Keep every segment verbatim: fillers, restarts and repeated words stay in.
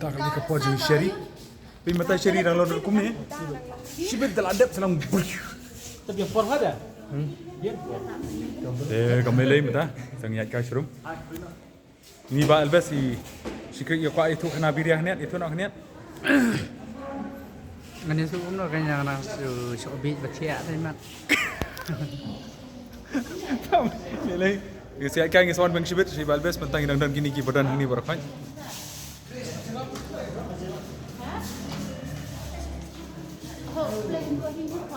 Ta kali ka por jong Sherry. Pynmata Sherry dang lon kumne. Shibit da la dep sa lang. Tebia por ha da. Bien por. Eh, kam lei mynta. Sang ïaid ka shrum. Ni ba Elvis i shikri ïa kwa itu kena biria hniat, itu nak hniat. Ngani su umno kanya ngana su shok bit ba thiah dei mat. Tam, ni lei. Ngi siat kai ngi swan beng shibit shi ba Elvis, pentang i dang don kini ki badan hani barokai.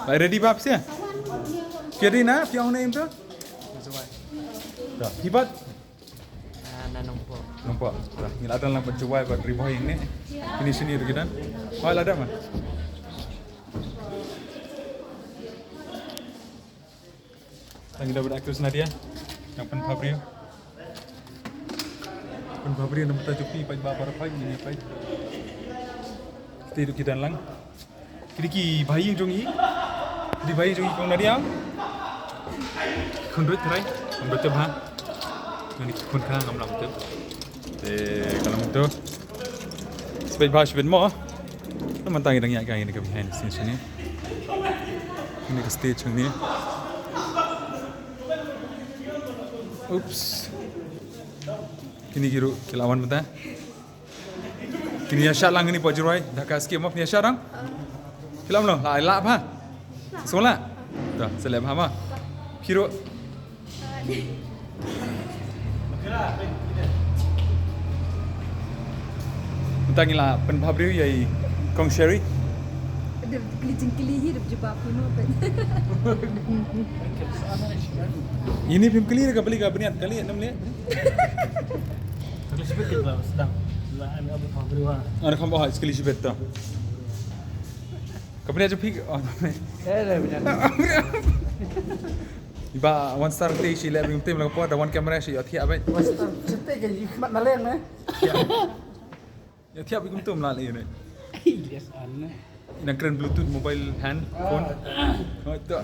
Lai ready bab sia. Kiri na, piang na im tu. Dah, hibat. Ah, na nongpok. Nongpok. Dah, ngi la dang lang ban jowai bad Ri Bhoi ne. Ini sini rugi dan. Hoi la dang man. Tang ida bad aktris Nadia. Nang pynpha briew. Pynpha briew nang mynta jupi pait ba para pait ini pait. Kita hidup kita lang. Kini ki bahaïing jong i. Kini bahaïing jong i kong Nadia. Khun ruh trai. Khun ruh tep ha. Kini ki khun kha ngam lam tep. Te ka lam tu. Spet ba spet mo. Namar tang i dang ïa ka ini ka behind the scenes ni. Ini ka stage ni. Oops. Kini ki ruh ki la wan mynta. Kini ïa shah lang kini pojroi, da ka skim of ni ïa shah lang. Ki la mlo, la la pha. Sung la. Da, seleb ha ma. Phi ruh. Mynta ngi la pynpha briew ïa i kong Sherry. Dep kli jingkli hi, dep jubab hi mo pyn. Ini phim kli ka beli ka bniat kali nam le. Kali sibit ka sedang. La an abu pha briew ha. Ana kham ba ha kali sibit ta. Ka bniat ju phi. Oh, nam le. Eh, dah bniat. Iba one star te shi le bim tim la por da one camera shi ot hi abai. One star. Sibit ka yi khmat na leng ne. Ïa thiap i kumtum la lei ne. Yes, an ne. Nang kren Bluetooth mobile hand phone. Oh, to.